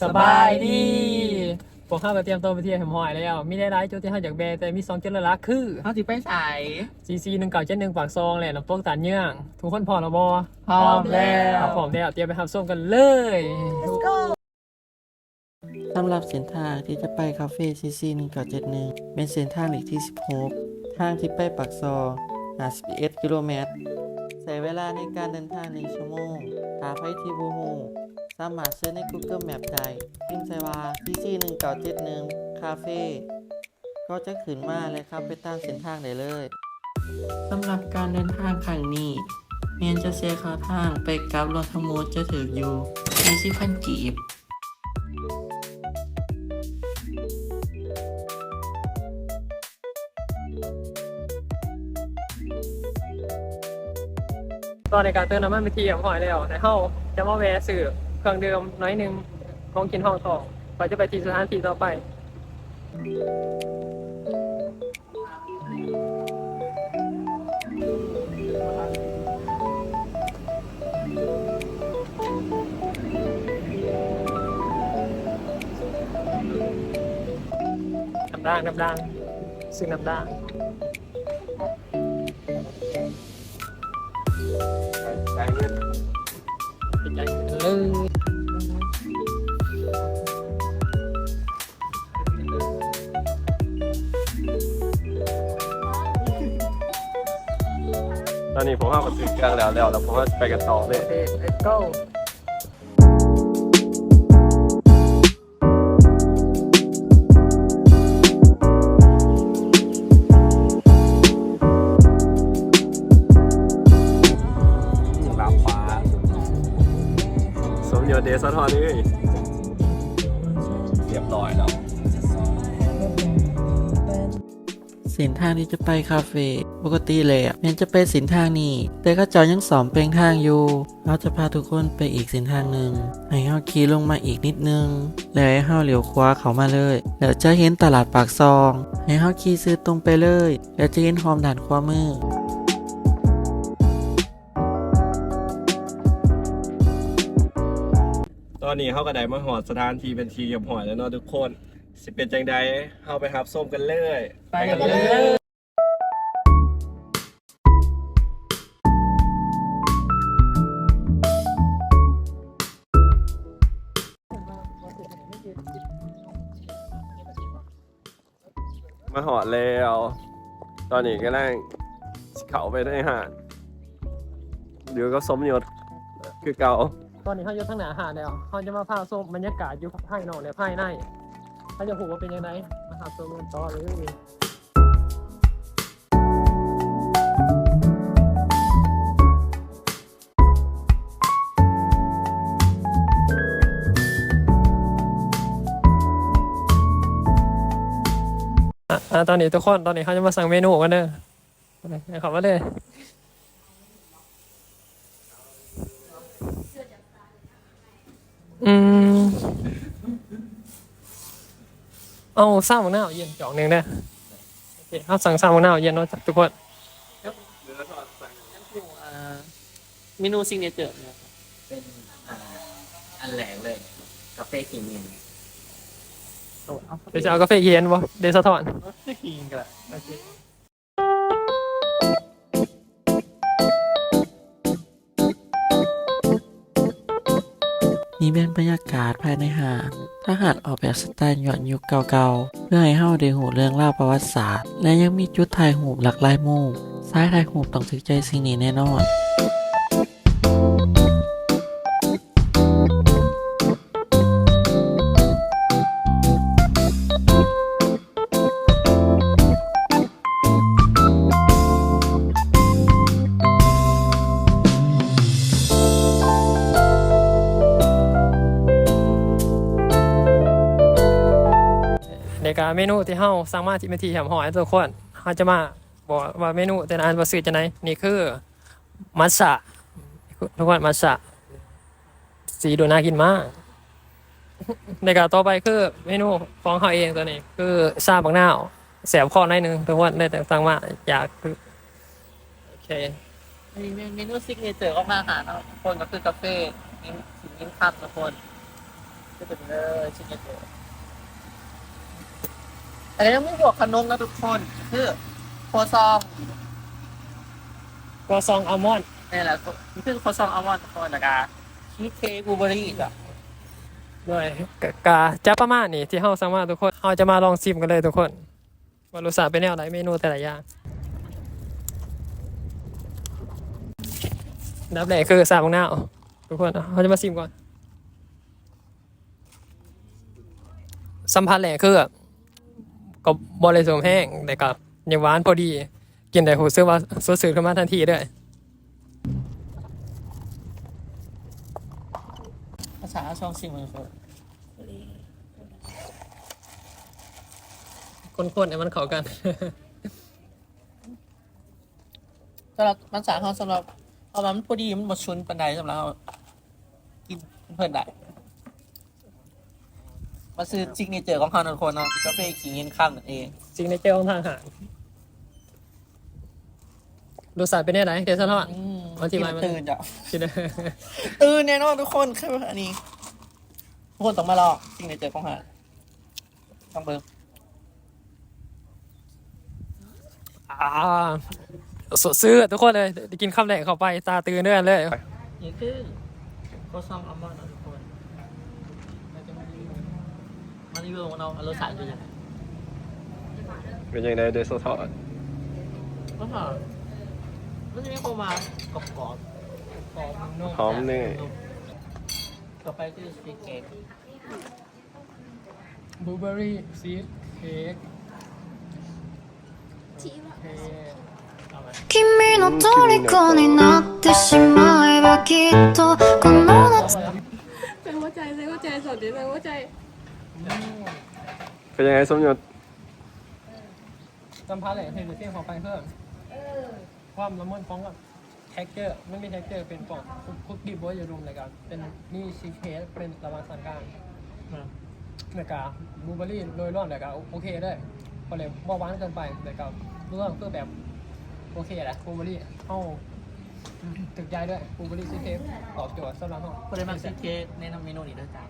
ສະບາຍດີ ພວກເຮົາກໍຕຽມຕົວໄປທ່ຽວຮຽບຮ້ອຍແລ້ວ. ມີຫຼາຍໆຈຸດທີ່ເຮົາຢາກແວ່, ແຕ່ມີສອງຈຸດຫຼັກໆຄື ເຮົາຊິໄປໃສ? ຊີຊີໜຶ່ງເກົ້າເຈັດໜຶ່ງ ປາກຊ່ອງ ແລະ ນ້ຳຕົກຕານເຍືອງ. ທຸກຄົນພ້ອມແລ້ວບໍ່? ພ້ອມແລ້ວ. ຖ້າພ້ອມແລ້ວ, ຕຽມໄປຮັບຊົມກັນເລີຍ. Let's go. ສຳລັບເສັ້ນທາງທີ່ຈະໄປຄາເຟຊີຊີໜຶ່ງເກົ້າເຈັດໜຶ່ງ ເປັນເສັ້ນທາງເລກທີສິບຫົກ ທາງທີ່ໄປປາກຊ່ອງ ຫ້າສິບເອັດກິໂລແມັດ, ໃຊ້ເວລາໃນການເດີນທາງໜຶ່ງຊົ່ວໂມງ. ຖ້າໃຜທີ່ບໍ່ຮູ້ ສາມາດເສີດໃນ Google Map ໄດ້, ພິມໃສ່ວ່າ ຊີຊີໜຶ່ງເກົ້າເຈັດໜຶ່ງ ຄາເຟ ກໍຈະຂຶ້ນມາ ແລະ ຂັບໄປຕາມເສັ້ນທາງໄດ້ເລີຍ. ສຳລັບການເດີນທາງຄັ້ງນີ້ ແມ່ນຈະເສຍຄ່າທາງໄປກັບລວມທັງໝົດຈະຖືກຢູ່ສີ່ສິບພັນກີບ. ຕອນນີ້ກໍເຕີມນ້ຳມັນເປັນທີ່ຮຽບຮ້ອຍແລ້ວ, ແລະ ເຮົາຈະມາແວ່ຊື້ເຄື່ອງດື່ມໜ້ອຍໜຶ່ງ ຂອງກິນຮອງທ້ອງ ກ່ອນຈະໄປທີ່ສະຖານທີ່ຕໍ່ໄປ. ນ້ຳດ່າງ ນ້ຳດ່າງ ຊື້ນ້ຳດ່າງ. ຈ່າຍເງິນ ໄປຈ່າຍເງິນເລີຍ. ຕອນນີ້ພວກເຮົາກໍຊື້ເຄື່ອງແລ້ວ ແລ້ວ ແລ້ວພວກເຮົາໄປກັນຕໍ່ເລີຍ. ໂອເຄ let's go. ລາວຟ້າ ສົມຍົດເດ ສະທ້ອນເອີຍ ຮຽບຮ້ອຍແລ້ວ. ເສັ້ນທາງທີ່ຈະໄປຄາເຟ ປົກກະຕິແລ້ວແມ່ນຈະໄປເສັ້ນທາງນີ້, ແຕ່ເຂົາເຈົ້າຍັງສ້ອມແປງທາງຢູ່. ເຮົາຈະພາທຸກຄົນໄປອີກເສັ້ນທາງໜຶ່ງ, ໃຫ້ເຮົາຂີ່ລົງມາອີກນິດໜຶ່ງ ແລ້ວໃຫ້ເຮົາລ້ຽວຂວາເຂົ້າມາເລີຍ, ແລ້ວຈະເຫັນຕະຫຼາດປາກຊ່ອງ. ໃຫ້ເຮົາຂີ່ຊື່ຕົງໄປເລີຍ, ແລ້ວຈະເຫັນຮ່ອມດ້ານຂວາມື. ຕອນນີ້ເຮົາກໍໄດ້ມາຮອດສະຖານທີ່ເປັນທີ່ຮຽບຮ້ອຍແລ້ວເນາະທຸກຄົນ. ຊິເປັນຈັ່ງໃດ ເຮົາໄປຮັບຊົມກັນເລີຍ. ໄປກັນເລີຍ. ມາຮອດແລ້ວ. ຕອນນີ້ກຳລັງຊິເຂົ້າໄປໃນຮ້ານ ຢູ່ກັບສົມຍົດຄືເກົ່າ. ຕອນນີ້ເຮົາຢູ່ທາງໜ້າຮ້ານແລ້ວ. ເຮົາຈະມາພາຊົມບັນຍາກາດຢູ່ພາຍນອກ ແລະ ພາຍໃນ. ເຮົາຈະຮູ້ວ່າເປັນຈັ່ງໃດ. ມາຮັບຊົມກັນຕໍ່ເລີຍ. ອາ ອາ ຕອນນີ້ທຸກຄົນ ຕອນນີ້ເຮົາຈະມາສັ່ງເມນູກັນເດີ. ເຂົ້າມາເລີຍ. ອືມ ເອົາຊາບັກນາວເຢັນຈອກໜຶ່ງເດີ. ໂອເຄ ເຮົາສັ່ງຊາບັກນາວເຢັນເນາະທຸກຄົນ. ເມນູ ອ່າ ເມນູຊິກເນເຈີ ເປັນ ອ່າ ອັນແລກເລີຍ ກາເຟຂີ້ເຫຍື້ອ. ໂອ້ ເອົາ ເຈົ້າຊິເອົາກາເຟຂີ້ເຫຍື້ອບໍ່ ເດສະທ້ອນ? ຂີ້ເຫຍື້ອກໍໄດ້. ໂອເຄ. ນີ້ແມ່ນບັນຍາກາດພາຍໃນຮ້ານ. ທາງຮ້ານອອກແບບສະໄຕຍ້ອນຍຸກເກົ່າໆ ເພື່ອໃຫ້ເຮົາໄດ້ຮູ້ເລື່ອງລາວປະຫວັດສາດ ແລະ ຍັງມີຈຸດຖ່າຍຮູບຫຼາກຫຼາຍມຸມ. ສາຍຖ່າຍຮູບຕ້ອງຖືກໃຈສິ່ງນີ້ແນ່ນອນ. ນີ້ກະເມນູທີ່ເຮົາສັ່ງມາທີ່ເປັນທີ່ຮຽບຮ້ອຍແລ້ວທຸກຄົນ. ເຮົາຈະມາບອກວ່າເມນູແຕ່ລະອັນວ່າຊື່ຈັ່ງໃດ. ນີ້ຄື ມັດສະ ທຸກຄົນ ມັດສະ ສີດູໜ້າກິນມາກ. ແລ້ວກໍຕໍ່ໄປຄືເມນູຂອງເຮົາເອງ ຕົວນີ້ຄືຊາບັກນາວ ແສບຄໍໜ້ອຍໜຶ່ງທຸກຄົນ ໄດ້ແຕ່ສັ່ງມາ ຢາກຄື ໂອເຄ ອັນນີ້ເມ ເມນູຊິກເນເຈີຂອງທາງຮ້ານເນາະທຸກຄົນ ກໍຄືກາເຟ ເປັນສີເປັນຄັບທຸກຄົນ. ຄືຕົວນີ້ເລີຍ ຊິກເນເຈີ ແລ້ວກໍຍັງມີພວກຂະໜົມນະທຸກຄົນ ຄືຄົວຊອງ ຄົວຊອງອາມອນ ນີ້ແຫຼະ ຄືຄົວຊອງອາມອນທຸກຄົນ ແລ້ວກໍຊີສເຄ້ກບລູເບີຣີເນາະ ໂດຍ ກະ ກະຈະປະມານນີ້ທີ່ເຮົາສັ່ງມາທຸກຄົນ ເຮົາຈະມາລອງຊິມກັນເລີຍທຸກຄົນ ວ່າລົດຊາດເປັນແນວໃດ ເມນູແຕ່ລະຢ່າງ. ອັນດັບແລກຄືຊາບັກນາວ ທຸກຄົນ ເຮົາຈະມາຊິມກ່ອນ. ສຳຜັດແລກຄື ກໍບໍ່ໄດ້ສົ້ມແຮງ ແຕ່ກໍຍັງຫວານພໍດີ ກິນແລ້ວຮູ້ສຶກວ່າສົດຊື່ນຂຶ້ນມາທັນທີເລີຍ. ພາສາເຮົາຊອງຊິມເບິ່ງ ຄົນໆໃຫ້ມັນເຂົ້າກັນ. ສຳລັບມັນສາເຮົາ ສຳລັບ ເພາະວ່າມັນພໍດີ ມັນບໍ່ຊຸນປານໃດ ສຳລັບເຮົາ ກິນເພິ່ນໄດ້. ມາຊື້ຊິກເນເຈີຂອງເຮົານະທຸກຄົນເນາະ ກາເຟຂີ້ເງິນຄຳນັ້ນເອງ ຊິກເນເຈີຂອງທາງຮ້ານ. ລົດຊາດເປັນແນວໃດ ເດຊະທອນ? ອືມ ອະທິບາຍມາ ຕື່ນເຈົ້າ ຕື່ນແນ່ນອນທຸກຄົນ ຄືອັນນີ້ ທຸກຄົນຕ້ອງມາລອງຊິກເນເຈີຂອງຮ້ານ. ລອງເບິ່ງ ອ່າ ສົດຊື່ນທຸກຄົນເລີຍ ໄດ້ກິນຄຳແລກເຂົ້າໄປ ຕາຕື່ນເລີຍ ນີ້ຄືຄົວຊອງອາມອນເນາະທຸກຄົນ ມາຣີວິວເນາະ ລົດຊາດເປັນຈັ່ງໃດ? ເປັນຈັ່ງໃດເດຊະທອນ? ມັນ ມັນຈະມີຄວາມວ່າກອບໆ ຫອມ ຫອມນຸ້ມ ຫອມເນີຍ ຕໍ່ໄປຄືຊີສເຄ້ກ ບລູເບີຣີຊີສເຄ້ກ ໂອເຄ 君の虜になってしまえばきっとこの夏 ໃສ່ຫົວໃຈ ໃສ່ຫົວໃຈ ສອນເດ ໃສ່ຫົວໃຈ. ເປັນຈັ່ງໃດສົມຍົດ? ສຳຜັດແຫຼະ ເຫັນເຊນເຂົ້າໄປເພີ່ມ ຄວາມລະມຸນຂອງ ເທັກເຈີ ມັນມີເທັກເຈີເປັນພວກຄຸກ ຄຸກກີ້ໂບຍຢູ່ລຸ່ມ ແລ້ວກະເປັນມີຊີສເຄ້ກເປັນລະຫວ່າງຊັ້ນກາງ ແລ້ວກະບລູເບີຣີໂດຍລວມ ແລ້ວກະໂອເຄເລີຍ ບໍ່ໄດ້ບໍ່ຫວານເກີນໄປ ແລ້ວກະລວມຄືແບບໂອເຄແຫຼະ ບລູເບີຣີເຮົາຖືກໃຈເລີຍ ບລູເບີຣີຊີສເຄ້ກຕອບໂຈດສຳລັບເຮົາ. ຜູ້ໃດມັກຊີສເຄ້ກແນະນຳເມນູນີ້ເດີຈ້າ.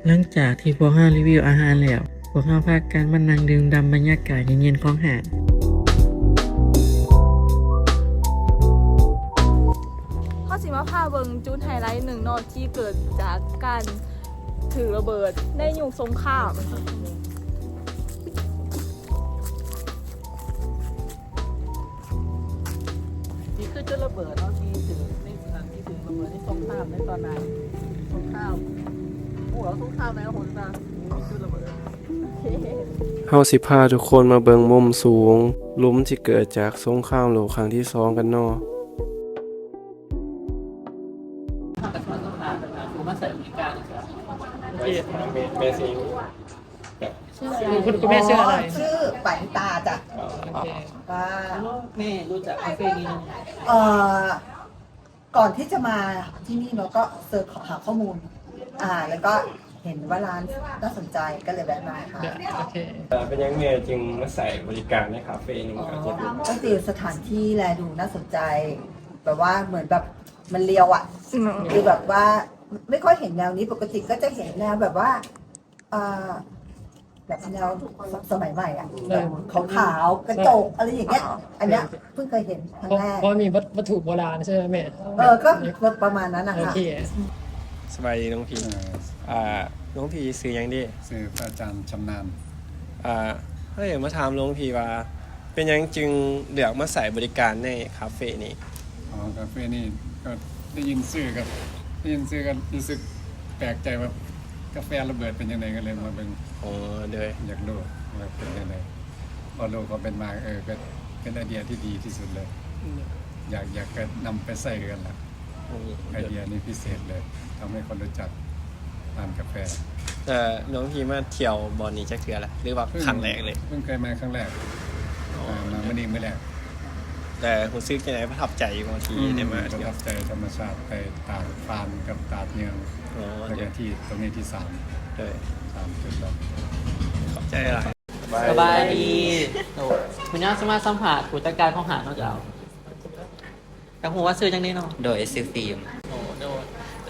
ຫຼັງຈາກທີ່ພວກເຮົາຣີວິວອາຫານແລ້ວ, ພວກເຮົາພາກັນມານັ່ງດື່ມດ່ຳບັນຍາກາດເຢັນໆຂອງຫ້າງ. ເຮົາຊິມາພາເບິ່ງຈຸດໄຮໄລໜຶ່ງເນາະ ທີ່ເກີດຈາກການຖືກລະເບີດໃນຍຸກສົງຄາມ. ນີ້ຄືຈຸດລະເບີດເນາະ ທີ່ຖືກໃນ ທີ່ຖືກລະເບີດໃນສົງຄາມໃນຕອນນັ້ນ ສົງຄາມ ໂອ້ ສົງຄາມໃນ ໂອ້ ຈຸດລະເບີດ. ເຮົາຊິພາທຸກຄົນມາເບິ່ງມຸມສູງ ຫຼຸມທີ່ເກີດຈາກສົງຄາມໂລກຄັ້ງທີສອງກັນເນາະ. ໂອເຄ ແມ່ ແມ່ຊື່ ຄຸນ ຄຸນແມ່ຊື່ອະໄລ? ຊື່ປານິຕາຈ້ະ. ອໍ ໂອເຄ ວ່າ ແມ່ຮູ້ຈັກຄາເຟນີ້? ເອີ ກ່ອນທີ່ຈະມາທີ່ນີ້ເນາະ ກໍເສີດຫາຂໍ້ມູນ ອ່າ ແລ້ວກໍເຫັນວ່າຮ້ານໜ້າສົນໃຈ ກໍເລີຍແວະມາຄ່ະ. ໂອເຄ ເປັນຫຍັງແມ່ຈຶ່ງມາໃຊ້ບໍລິການໃນຄາເຟນີ້? ອໍ ກໍຄືສະຖານທີ່ແລດູໜ້າສົນໃຈ ແບບວ່າເໝືອນແບບມັນລຽວອະ ອືມ ຄືແບບວ່າ ໄມ່ຄ່ອຍເຫັນແນວນີ້ ປົກກະຕິກໍຈະເຫັນແນວແບບວ່າ ເອີ ແບບແນວສະໄໝໃໝ່ອະ ແບບຂາວໆ ກະຈົກ ອະໄລຢ່າງເງີ້ຍ ອັນເນີ້ຍເພິ່ງເຄີຍເຫັນຄັ້ງແລກ ເພາະ ເພາະມີວັດ ວັດຖຸໂບລານໃຊ່ໄໝແມ່? ເອີ ກໍປະມານນັ້ນນະ ໂອເຄ ສະບາຍດີຫຼວງພີ່ ເອີ ອ່າ ຫຼວງພີ່ຊື່ຫຍັງເດ? ຊື່ພະອາຈານຊຳນານ. ອ່າ ເຮົາຢາກມາຖາມຫຼວງພີ່ວ່າ ເປັນຫຍັງຈຶ່ງເລືອກມາໃຊ້ບໍລິການໃນຄາເຟນີ້? ອໍ ຄາເຟນີ້ກໍໄດ້ຍິນຊື່ ກໍໄດ້ຍິນຊື່ກໍຮູ້ສຶກແປກໃຈວ່າກາແຟລະເບີດເປັນຈັ່ງໃດ ກໍເລີຍມາເບິ່ງ. ອໍ ໂດຍ ຢາກຮູ້ວ່າເປັນຈັ່ງໃດ ພໍຮູ້ຄວາມເປັນມາ ເອີ ກໍເປັນໄອເດຍທີ່ດີທີ່ສຸດເລີຍ. ອືມ ຢາກ ຢາກຈະນຳໄປໃຊ້ເຮືອນລະ. ໂອ້ ໄອເດຍນີ້ພິເສດເລີຍ ທຳໃຫ້ຄົນຮູ້ຈັກຮ້ານກາແຟ. ແຕ່ຫຼວງພີ່ມາທ່ຽວບ່ອນນີ້ຈັກເທື່ອລະ ຫຼືວ່າ ເພິ່ງ ຄັ້ງແລກເລີຍ? ເພິ່ງເຄີຍມາຄັ້ງແລກ. ອໍ ອ່າ ມາມື້ນີ້ມື້ແລກ. ແຕ່ຮູ້ສຶກຈັ່ງໃດ ປະທັບໃຈບໍ່ທີ່ ອືມ ໄດ້ມາທ່ຽວ? ປະທັບໃຈທຳມະຊາດ ໄປຕາດຟານກັບຕາດເຍືອງ. ອໍ ແລ້ວກໍທີ່ຕົງນີ້ທີ່ສາມ. ໂດຍ ສາມຈຸດແລ້ວ. ຂອບໃຈຫຼາຍ. ສະບາຍດີ. ໂດຍ ມື້ນີ້ເຮົາຊິມາສຳພາດຜູ້ຈັດການຂອງຮ້ານເນາະເຈົ້າ. ຢາກຮູ້ວ່າຊື່ຫຍັງເດເນາະ? ໂດຍ ຊື່ຟິມ. ໂອ້ ໂດ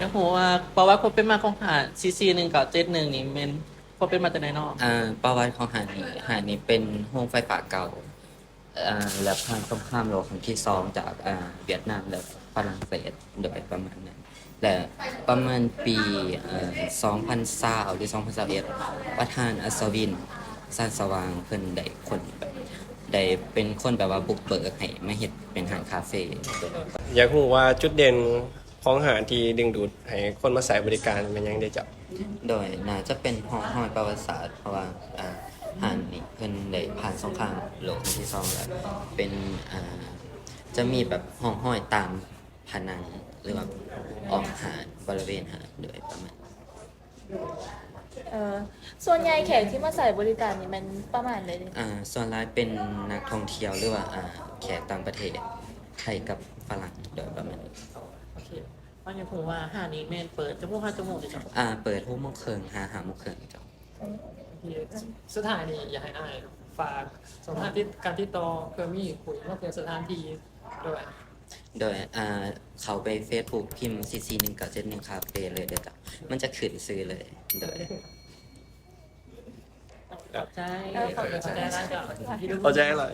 ຍ. ຢາກຮູ້ວ່າປະຫວັດຄວາມເປັນມາຂອງຮ້ານ ສີ່ສີ່ໜຶ່ງເກົ້າເຈັດໜຶ່ງ ນີ້ແມ່ນຄວາມເປັນມາຈັ່ງໃດເນາະ? ເອີ ປະຫວັດຂອງຮ້ານນີ້ ຮ້ານນີ້ເປັນໂຮງໄຟຟ້າເກົ່າ ເອີ ແລ້ວຜ່ານສົງຄາມໂລກຄັ້ງທີສອງຈາກ ເອີ ຫວຽດນາມ ແລະ ຝຣັ່ງເສດ ໂດຍປະມານນັ້ນ ແລະ ປະມານປີ ເອີ ສອງພັນຊາວ ຫຼື ສອງພັນຊາວເອັດ ປະທານ ອັດສະວິນ ສານສະຫວ່າງ ເພິ່ນໄດ້ຄົ້ນ ໄດ້ເປັນຄົນແບບວ່າບຸກເບີກໃຫ້ມາເຮັດເປັນຮ້ານຄາເຟ. ຢາກຮູ້ວ່າຈຸດເດັ່ນຂອງຮ້ານທີ່ດຶງດູດໃຫ້ຄົນມາໃຊ້ບໍລິການແມ່ນຫຍັງເດເຈົ້າ? ໂດຍ ໜ້າຈະເປັນຮ່ອງຮອຍປະຫວັດສາດ ເພາະວ່າ ອາ ຮ້ານນີ້ເພິ່ນໄດ້ຜ່ານສົງຄາມໂລກຄັ້ງທີສອງແລ້ວ ເປັນ ອາ ຈະມີແບບຮ່ອງຮອຍຕາມຜະໜັງ ຫຼືວ່າອ້ອມຮ້ານ ບໍລິເວນຮ້ານ ໂດຍປະມານ. ເອີ ສ່ວນໃຫຍ່ແຂກທີ່ມາໃຊ້ບໍລິການນີ້ແມ່ນປະມານໃດ? ອາ ສ່ວນຫຼາຍເປັນນັກທ່ອງທ່ຽວ ຫຼືວ່າ ອາ ແຂກຕ່າງປະເທດ ໄທກັບຝຣັ່ງ ໂດຍປະມານ. ໂອເຄ ເຮົາຢາກຮູ້ວ່າຮ້ານນີ້ແມ່ນເປີດຈັກໂມງຫາຈັກໂມງເດເຈົ້າ? ອາ ເປີດຫົກໂມງເຄິ່ງຫາຫ້າໂມງເຄິ່ງເຈົ້າ. ໂອເຄ ສຸດທ້າຍນີ້ຢາກໃຫ້ອ້າຍຝາກຊ່ອງທາງຕິດ ການຕິດຕໍ່ ເພື່ອມີຜູ້ມາເປີດສະຖານທີ່ ໂດຍ ໂດຍ ອາ ເຂົ້າໄປເຟສບຸກ ພິມ ສີ່ສີ່ໜຶ່ງເກົ້າເຈັດໜຶ່ງ ຄາເຟ ເລີຍເດີເຈົ້າ ມັນຈະຂຶ້ນຊື່ເລີຍ. ໂດຍ ຂອບໃຈ ເອີ ຂອບໃຈ ຂອບໃຈຫຼາຍເຈົ້າ ຂອບໃຈຫຼາຍ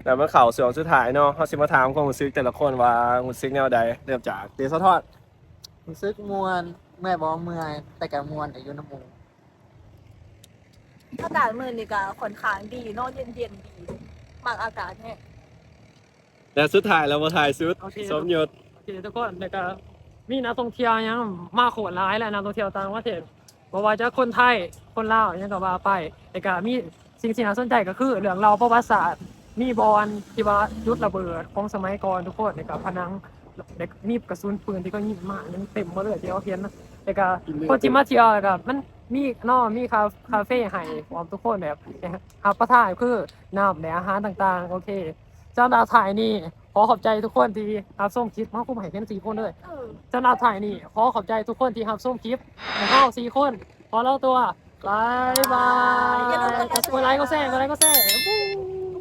ແລ້ວມາເຂົ້າຊ່ວງສຸດທ້າຍເນາະ ເຮົາຊິມາຖາມຄວາມຮູ້ສຶກແຕ່ລະຄົນວ່າຮູ້ສຶກແນວໃດ ເລີ່ມຈາກເຕສະທ້ອນ. ຮູ້ສຶກມ່ວນ ເມື່ອຍບໍ່? ເມື່ອຍ ແຕ່ກະມ່ວນ ໄດ້ຢູ່ນຳໝູ່. ອາກາດມື້ນີ້ກະຂ້ອນຂ້າງດີເນາະ ເຢັນໆ ດີ ມັກອາກາດແຮງ. ແລະ ສຸດທ້າຍແລ້ວບໍ່ທ້າຍສຸດ ໂອເຄ ສົມຍົດ. ໂອເຄທຸກຄົນ ແລ້ວກະມີນັກທ່ອງທ່ຽວຫຍັງມາໂຄດຫຼາຍ ແລະ ນັກທ່ອງທ່ຽວຕ່າງປະເທດ ບໍ່ວ່າຈະຄົນໄທ ຄົນລາວ ຫຍັງກໍວ່າໄປ ແລ້ວກະມີສິ່ງທີ່ໜ້າສົນໃຈກໍຄືເລື່ອງລາວປະຫວັດສາດ ມີບ່ອນທີ່ວ່າຈຸດລະເບີດຂອງສະໄໝກ່ອນທຸກຄົນ ແລ້ວກະຜະໜັງ ແລ້ວມີກະສຸນປືນທີ່ເຂົາຍິງມາ ຍັງເຕັມໝົດເລີຍທີ່ເຮົາເຫັນ. ແລ້ວກະຄົນທີ່ມາທ່ຽວ ແລ້ວກະມັນມີເນາະ ມີຄາ ຄາເຟໃຫ້ພ້ອມທຸກຄົນ ແບບຮັບປະທານຄືນ້ຳ ແລະ ອາຫານຕ່າງໆ. ໂອເຄ ສຳລັບທ້າຍນີ້ ຂໍຂອບໃຈທຸກຄົນທີ່ຮັບຊົມຄລິບ ເຮົາຄົງໃຫ້ເຫັນສີ່ຄົນເລີຍ. ເອີ ສຳລັບທ້າຍນີ້ ຂໍຂອບໃຈທຸກຄົນທີ່ຮັບຊົມຄລິບຂອງເຮົາສີ່ຄົນ. ຂໍລາຕົວ ບາຍບາຍ. ຢ່າລືມກົດໄລ ກົດແຊ ກົດໄລ ກົດແຊ.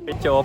ປິດຈົບ.